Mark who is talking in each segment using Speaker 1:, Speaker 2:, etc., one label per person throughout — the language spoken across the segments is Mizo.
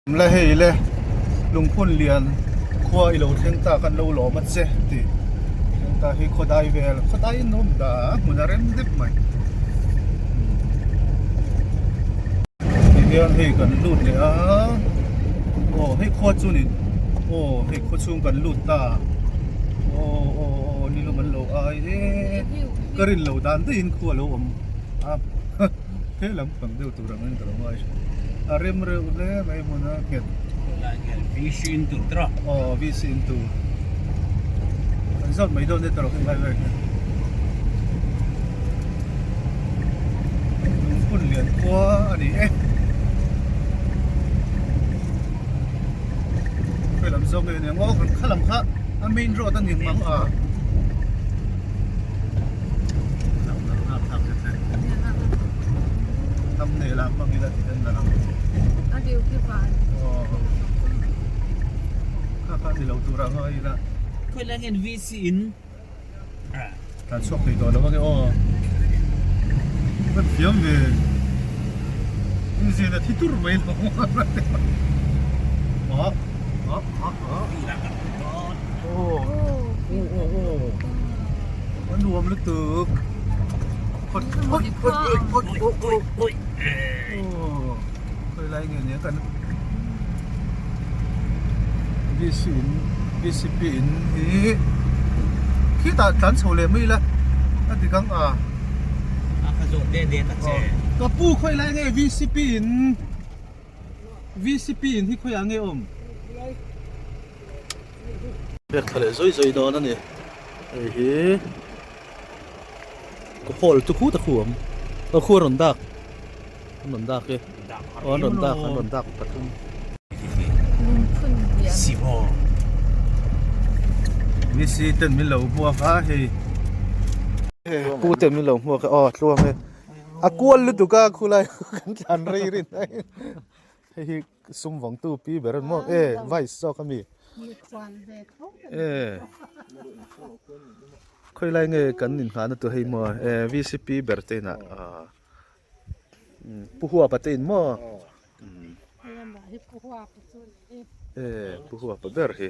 Speaker 1: Le hei le, lungphun lian khua i lo thleng ta kan lo lawm a che tih thleng ta hi khawdai vel khawdai in awm da hmun a rem dep mai. Ti hian hei kan lut leh a, aw hei khua chu ni aw hei khua chhung kan lut ta aw aw aw nilum an lo ai e ka rin lo dan daihin khua a lo awm a. He lam pang deuh tur ang in ka lo ngai thin. A rem reuh hle mai hmun a nghet.
Speaker 2: Khawilai hian VC in tur tawh a.
Speaker 1: Aw VC in tur. Kan zawt mai dawn e tawrh helai vel hian. Lungphun lian khua a ni e. Khawi lam zawk nge a ni ang aw kan kha lam kha a main road a ni mang a. Thumbnail ah hmang ila tih en a lang.
Speaker 3: A deuh khi van.
Speaker 1: Kha kha ni lo tur ah ngai ila.
Speaker 2: Khawi lai nge VC in.
Speaker 1: Tlan chhuak thei tawh lo ange aw. Kan thiam ve. Inzin a thi tur mai lo. Aw aw aw aw. Aw aw aw. A nuam lutuk. Khawt khawt khawt khawt khawt aw aw. Khawi lai nge nia kan VC in VCP in hi khitah tlan chho leh mai ila a dik ang a.
Speaker 2: A kha zawh de de ta che.
Speaker 1: Ka pu khawi lai nge VCP in VCP in hi khawiah nge awm? Pek thla leh zawi zawi dawn a ni. Hei hi ka hall chu khu ta khu awm. Aw khu a rawn dak. An rawn dak e. Aw an rawn dak an rawn dak pathum. VC ten min lo hmuak a hei. Pu ten min lo hmuak a aw tluang e. A kual lutuk a khulai kan thlan rei rin a. Hei hi sum vawngtu pi ber an maw e vice zawk ami e khawi lai nge kan inhngahna tur hei maw e VCP ber te inah ah pu huapa te in maw e pu huapa ber hi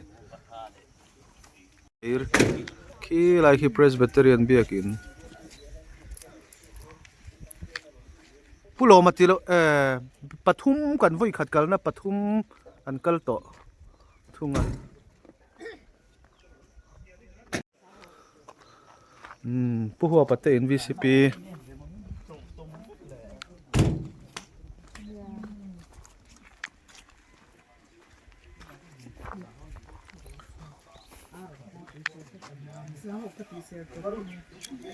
Speaker 1: khi lai khi Presbyterian biakin. Pu Lawma tih loh eh pathum kan vawi khat kalna pathum an kal tawh thung a. Umm Pu Huapa te in VCP.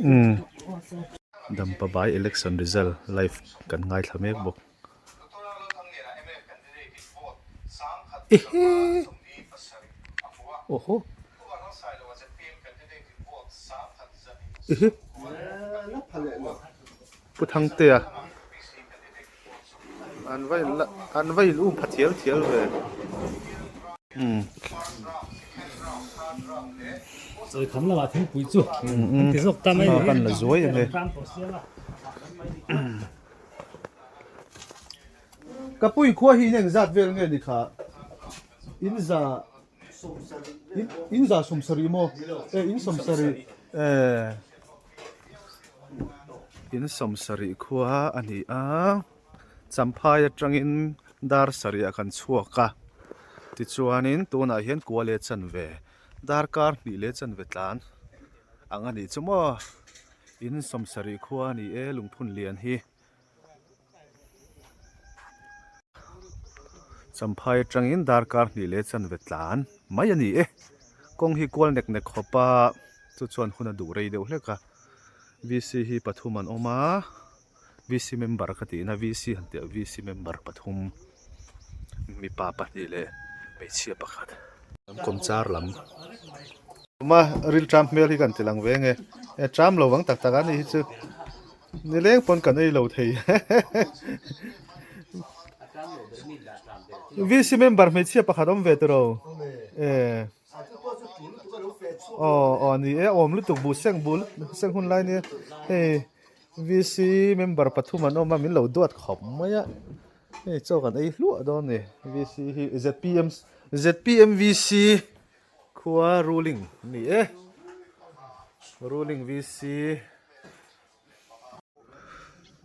Speaker 1: Umm Dampa by election result live kan ngaithla mek bawk ehe awhaw ehe Pu Thangtea. An va in la an va in um pha thial thial ve. Umm.
Speaker 2: Chawi kham lamah thingpui chu an ti zawk ta mai
Speaker 1: ni. Kan la zuai ang e. Ka pui khua hi in engzat vel nge ni kha? In za in za sawmsarih maw? E in sawmsarih e. In sawmsarih khua a ni a, Champhai atangin dar sarih kan chhuak a, tichuanin tunah hian kua leh chanve darkar hnih leh chanve tlan ang a nih chu maw, in sawmsarih khua a ni e lungphun lian hi. Champhai atangin darkar hnih leh chanve tlan mai a ni e. Kawng hi kual nek nek khawp a, chu chuan hun a duh rei deuh hlek a. VC hi pathum an awm a, VC member ka tihna VC han tih ah VC member pathum mipa pahnih leh hmeichhia pakhat. An kawm char lam. Tuma rilṭam hmel hi kan ti lang ve nge e ṭam lo vang tak tak a ni hi chu. Nileng pawn kan ei lo thei. VC member hmeichhia pakhat awm ve tawh e. Aw aw ni e awm lutuk buh seng buh seng hun lai nia hei VC member pathum an awm a min lo duat khawp mai a. Hei chaw kan ei hluah dawn ni VC hi zpm zpm VC khua ruling a ni e ruling VC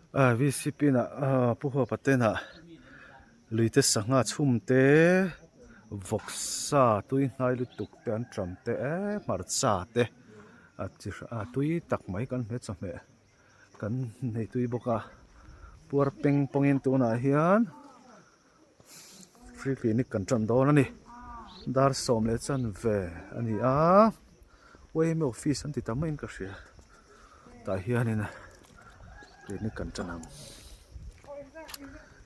Speaker 1: ah VC pinah ah pu huapa tenah lui te sangha chhum te vawksa tui hnai lutuk te an ṭam te eh hmarcha te a chi hrang a tui tak mai kan hmu chawhmeh. Kan nei tui bawk a puar peng pawngin tunah hian free clinic kan tan dawn a ni dar 10 leh chanve a ni a yma office an ti ta maiin ka hria tah hianin clinic kan tan ang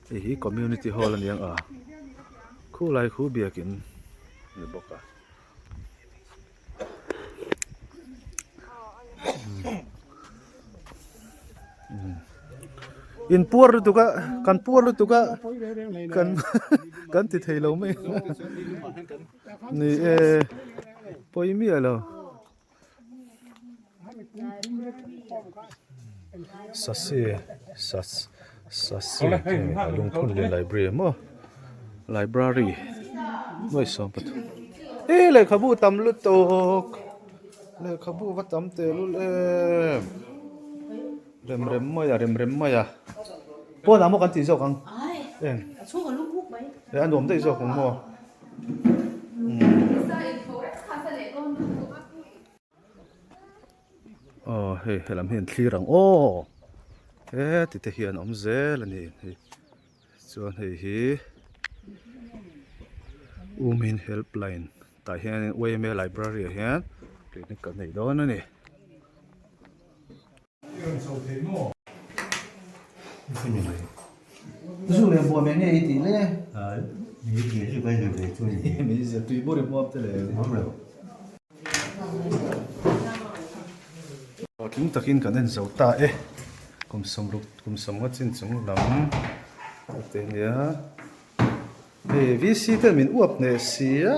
Speaker 1: hei hi community hall a ni ang a khulai khu biakin a ni bawk a. In puar lutuk a kan puar lutuk a kan kan ti thei lo mai ni e pawi miah lo sasi sas sasi lungphun lian library maw library nuai 13 e lehkhabu tam lutuk lehkhabu va tam tehlul em rem rem mai a rem rem mai a pawnah maw kan tih zawk ang eng e a nuam daih zawk ang maw. Aw hei helam hi an thlir ang aw heti te hian a awm zel a ni hei chuan hei hi women helpline tah hian yma library ah hian clinic kan nei dawn a ni. Hlawhtling takin kan en zo ta e kum sawmruk kum sawmnga chin chung lam te nia hei VC te min uap hneh si a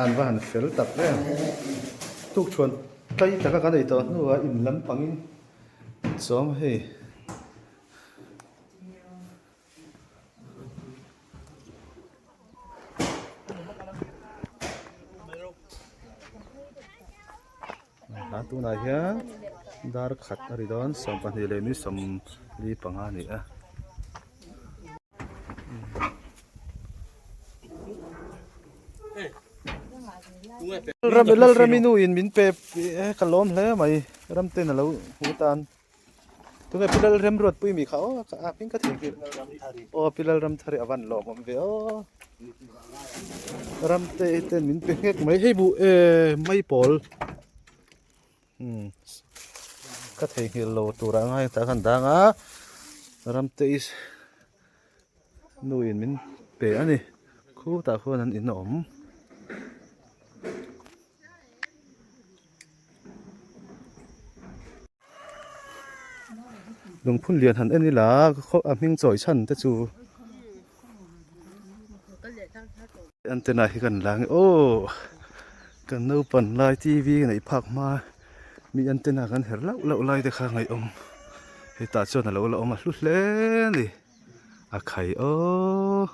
Speaker 1: an va han fel tak em tukṭhuan tlai taka kan ei tawh hnuah in lam pangin chuan hei. A tunah hian dar khat a ri dawn 12 leh mi 45 a ni a. Lalrami nu in min pe ka lawm hle mai ramten a lo hmu tan. Tunge Pi Lalremruatpui mi kha aw a hming ka theihnghilh aw Pi Lalramthari a van lawm awm ve aw Ramte ten min pe nghek mai hei buh eh mai pawl umm ka theihnghilh lo tur ah ngai tah khan dang a Ramte is nu in min pe a ni khutah khuan an in a awm. Lungphun lian han en ila a hming chawi chhan te chu antenna hi kan la nge aw kan naupan lai T V neih phak hma mi antenna kan her lauh lauh lai te kha ngaihawm hetah chuan a lo la awm a hlu hle a ni a khai aw.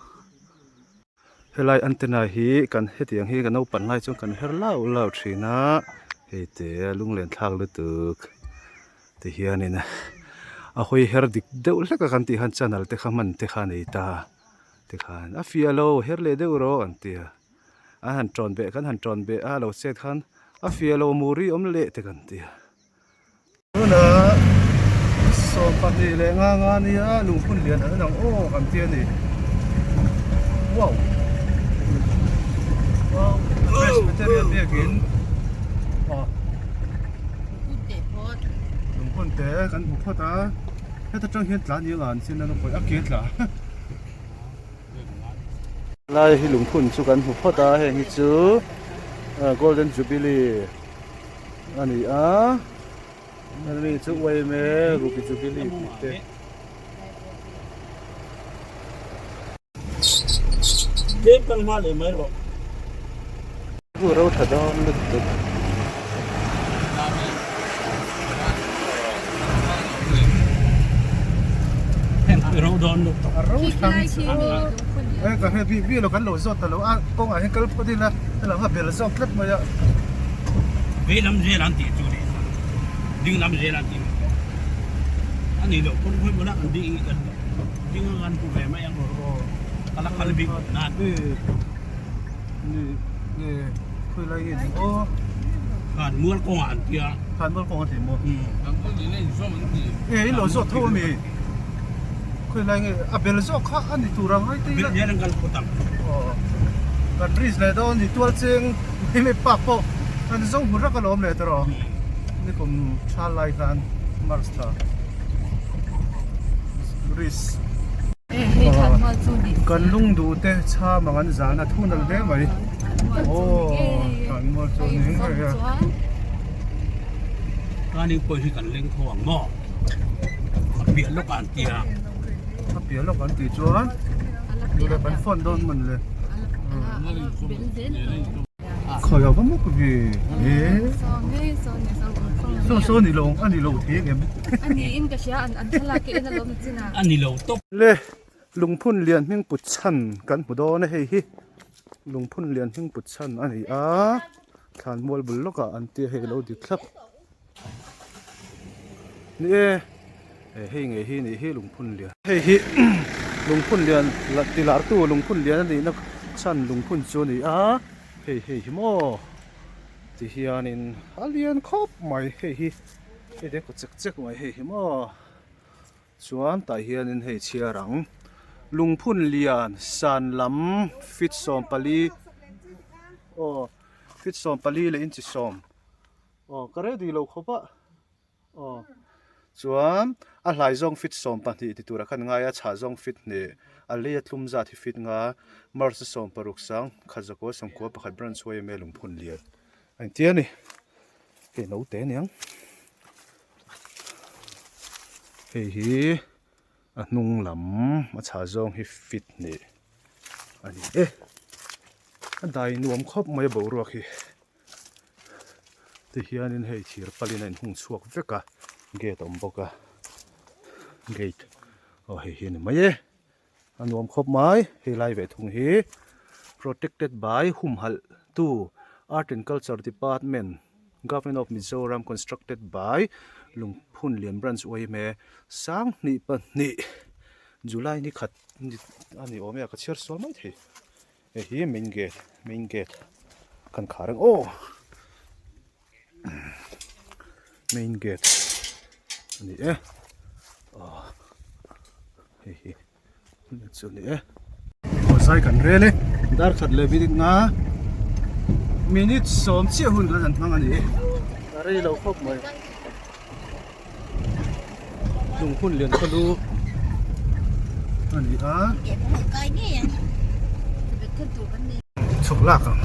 Speaker 1: Helai antenna hi kan hetiang hi ka naupan lai chuan kan her lauh lauh thin a hei te lunglen thlak lutuk ti hianin a hawi her dik deuh hlek a kan tih khan channel te kha hman te kha a nei ta tikhan a fiah lo her leh deuh rawh an ti a an han tawn beh kan han tawn beh a lo chet khan a fiah lo muri awm leh te kan ti a. Tunah 12 leh nga nga nia lungphun lian an ang aw kan ti a ni. Wow! Wow! Presbyterian biakin aw lungphun te kan hmu phawt a heta tang hian tla ni anga an chin a pawih a ke tla lai hi lungphun chu kan hmu phawt a heng hi chu Golden Jubilee a ni a hemi chu yma ruby jubilee tih te
Speaker 2: tlem kan hma leh mai rawh
Speaker 1: chu ro tha dawn lutuk
Speaker 4: Ro dawn lutuk.
Speaker 1: A ro
Speaker 3: Khi
Speaker 1: thlang
Speaker 3: lai khi ni lungphun lian.
Speaker 1: E ka hre bik bik lo kan lo zawt ta lo a kawngah hian kal phawt ila helam a bel zawk tlat mai a.
Speaker 4: Vei lam zel an tih chu ni ding lam zel an tih mai pawh a ni lo kawng hawi bula kan ding kan ding a kan hmu ve mai ang ka la kal bik nan.
Speaker 1: Ni ni khawi lai nge ni aw.
Speaker 4: Khan mual kawngah an tia.
Speaker 1: Khan mual kawng an ti maw?
Speaker 4: Kan mual ni na inzawm an ti.
Speaker 1: E i lo zawt tho ami? Khawi lai nge a bel zawk kha a ni tur ang ai te ila.
Speaker 4: Bel hian an kal phawt ang.
Speaker 1: Aw kan bridge leh dawn ni tual cheng mai mai park pawh kan zo hmu rak alawm leh tawh rawh. Nikum tha lai khan March thla bridge. Kan lungduh te chham ang an zan a thun al hle mai. Aw thlanmual chu ni ngei a.
Speaker 4: Chuanin pawh hi kan leng tho ang maw? A piah lawk ah an ti a.
Speaker 1: A piah lawk an tih chuan duhleh kan phone dawn mawn le. Khawi a va mawk ve e. Saw saw ni lo a ni lo thei ang em?
Speaker 3: A niin ka hria an thlalak hi en alawm chin a.
Speaker 4: A ni lo tawp.
Speaker 1: Le lungphun lian hming put chhan kan hmu dawn a hei hi lungphun lian hming put chhan a ni a thlan mual bul lawkah an tia hei lo dik thlap ni e hei ngei hi nih hi lungphun lian hei hi lungphun lian ti lar tu lungphun lian a nihna chhan lungphun chu a ni a hei hei hi maw ti hianin a lian khawp mai hei hi hei te kaw chek chek mai hei hi maw. Chuan tah hianin hei chhiar ang lungphun lian san lam feet 14 aw feet 14 leh inchi sawm aw ka ready lo khawp a aw chuan a hlai zawng feet 12 ti turah khan ngai a chhah zawng feet hnih a lei a tlum zat hi feet nga march 16 sang khat zakua sawmkua pakhat branch yma lungphun lian a intia a ni. Hei naute aniang hei hi a hnung lam a chhah zawng hi fit hnih a ni e a dai nuam khawp mai a boruak hi tihianin hei thir palin a inhung chhuak vek a gate a awm bawk a gate aw hei hi a ni mai e. A nuam khawp mai, hei lai ve thung hi Protected by humhalh tu Art and Culture Department Government of Mizoram Constructed by Lungphun Lian Branch Uaime Sanghnih pahnih July ni khat a ni awm e a ka chhiar sual mai thei hei hi main gate main gate kan khar ang aw main gate a ni e aw hei hi chu a ni e aw zai kan rel e dar khat leh minute nga minute sawm chiah hun kan han hmang a ni e a rei lo khawp mai lung hun lian khaw lu a ni a chhuk lak ang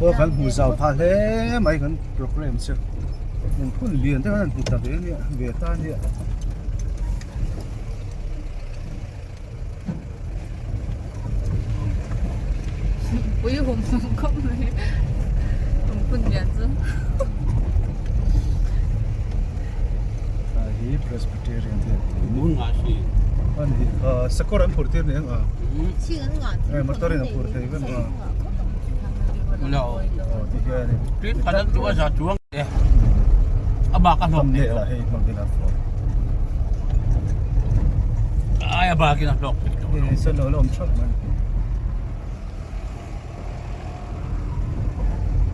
Speaker 1: aw kan hmu zau phah hle mai kan program chu lung hun lian te kan han hmu ta ve ania ve ta ania.
Speaker 3: Pui hum hum khawp mai lungphun lian chu.
Speaker 1: Ah hi Presbyterian te
Speaker 4: Mun nga si.
Speaker 1: Ani sakawr an phur tir ni ang a. Eh motor in a phur thei vek a.
Speaker 4: No.
Speaker 1: Ti hian.
Speaker 4: Tin khat chu a za chuang e. A bak a hlawk
Speaker 1: leh lah hei hmang ila fo.
Speaker 4: Ai a bak in a hlawk.
Speaker 1: Ni san lo la awm thap mai.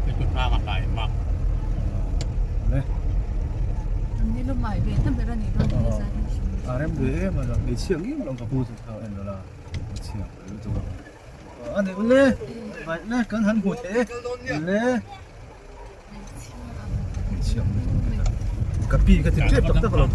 Speaker 4: Cái chuột ba gặp lại mặc.
Speaker 1: Le.
Speaker 3: Ni lo mai ve ta ber ani don ni sa.
Speaker 1: A rem ve em a ni chiang em lo ka pu chu thau en lo la. Chiang lu chu. Ani ule. Vai le kan han hmu the. Le. Ka pi ka ti tep tak tak lo aw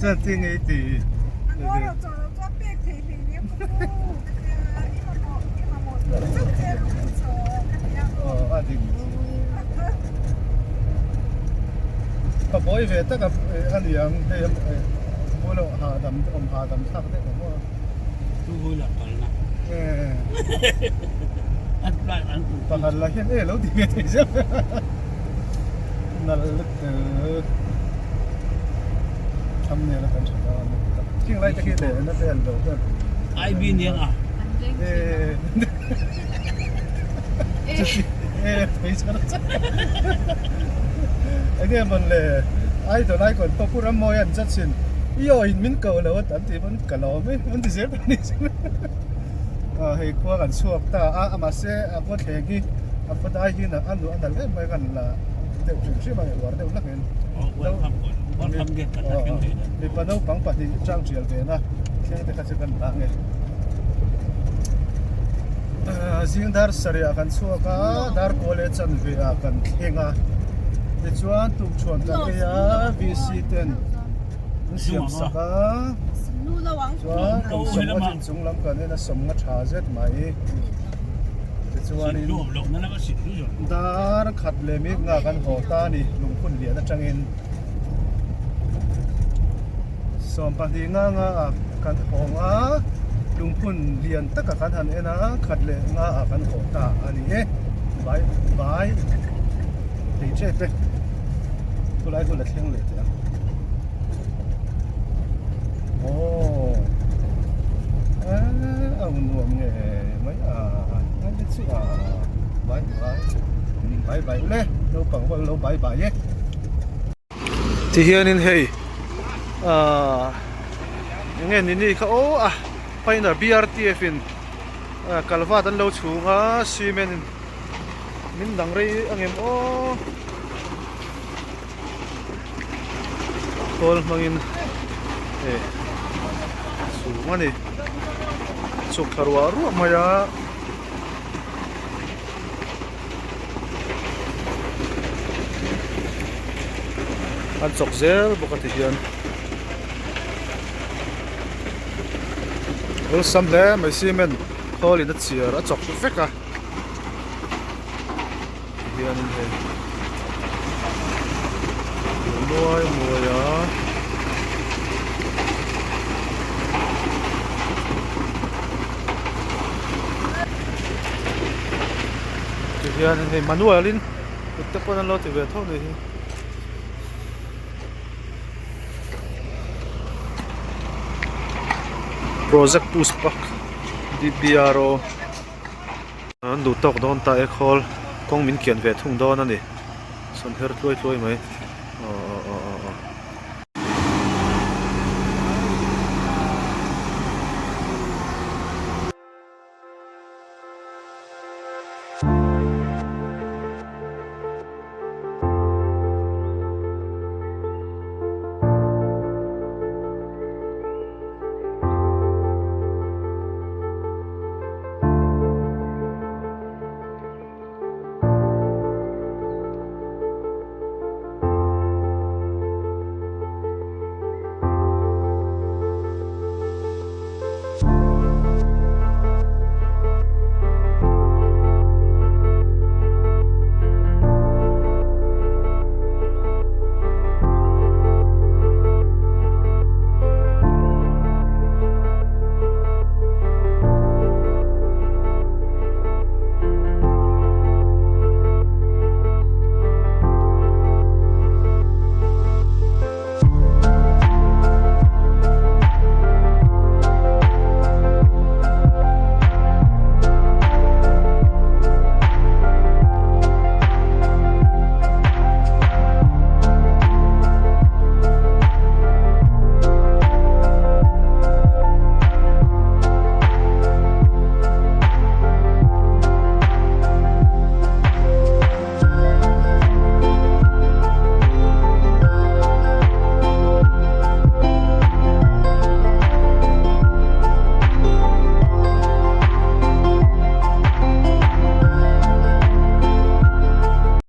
Speaker 1: chuan ti ngei ti aw a ding ka bo mawi ve tak a ni ang hei bulah hahdam awm hahdam thlak deuh ang aw.
Speaker 4: Two wheeler kalna. An plan an tum.
Speaker 1: Pakhat lah hian e lo ti ve thei zeuh. Nal lutuk. Thumbnail a kan tha dawn a ni tak. Khing lai te khi leh na vel lo hian.
Speaker 4: IB niang a.
Speaker 3: An leng thin a.
Speaker 1: E thei char char. Enge mawn le idol icon pawh Pu Rammawi an judge in i aw in min ko lo an tih pawn ka lawm e an ti zel ta ni chu. Hei khua kan chhuak ta a mahse a khaw thleng hi a khaw dai hi a nuah a nalh em mai kan la deuh hrim hrim a uar deuh hlak in. Mipa naupang pahnih chang tial ve na thleng te kha chu kan la nge. Zing dar sarih ah kan chhuak a, dar kawl leh chanve ah kan thleng a. Tichuan tukṭhuan kan ei a, VC ten an siam sak a. Chuan kum sawmnga chin chung lam kan en a, sawmnga tha zet mai. Tichuanin dar khat leh mek nga kan haw ta a ni, lungphun lian atangin. 12 nga nga ah kan hawng a, lungphun lian taka kan han en a, khat leh nga ah kan haw ta a ni e. Bai bai thei tep e. Khulai hun a thleng leh teh ang. Aww a nuam nge mai a ngai te chu a bai bai bai bai ule naupang pawh an lo bai bai e. Ti hianin hei ahh eng nge ni ni kha aw a pioneer BRTF in kalvat an lo chhung a cement in min dang rei ang em aw. Khawl hmangin eh chhung a ni chhuk thla ruah ruah mai a. An chawk zel bawk a ti hian awlsam hle mai cement khawl in a chhiar a chawk vek a ti hianin hei muai muai a. Ti hianin hei manual in kut te pawn an lo ti ve tho ni hi. Project Puspak D_P_R_O an duh tawk dawn ta e khawl kawng min kian ve thung dawn a ni sawn her tluai tluai mai.